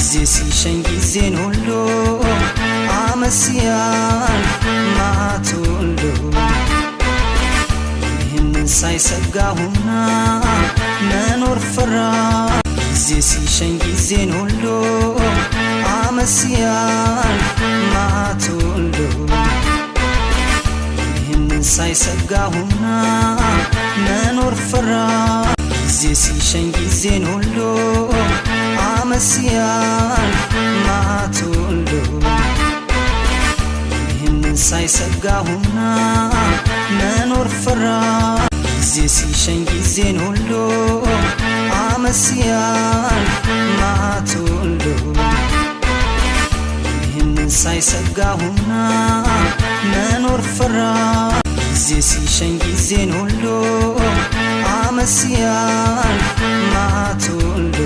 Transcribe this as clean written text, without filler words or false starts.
ጊዜ ሲሸኝ ጊዜን ሁሉ አመት ሲያልፍ ማቱ ሁሉ ይህንን ሳይሰጋሁና መኖር ፈራ። ጊዜ ሲሸኝ ጊዜን ሁሉ አመት ሲያልፍ ማቱ ሁሉ ይህንን ሳይሰጋሁና መኖር ፈራ። ጊዜ ሲሸኝ ጊዜን ሁሉ አመት ሲያልፍ ማቱ ሁሉ ይህንን ሳይሰጋሁና መኖር ፈራ። ጊዜ ሲሸኝ ጊዜን ሁሉ አመት ሲያልፍ ማቱ ሁሉ ይህንን ሳይሰጋሁና መኖር ፈራ። ጊዜ ሲሸኝ ጊዜን ሁሉ አመት ሲያልፍ ማቱ ሁሉ።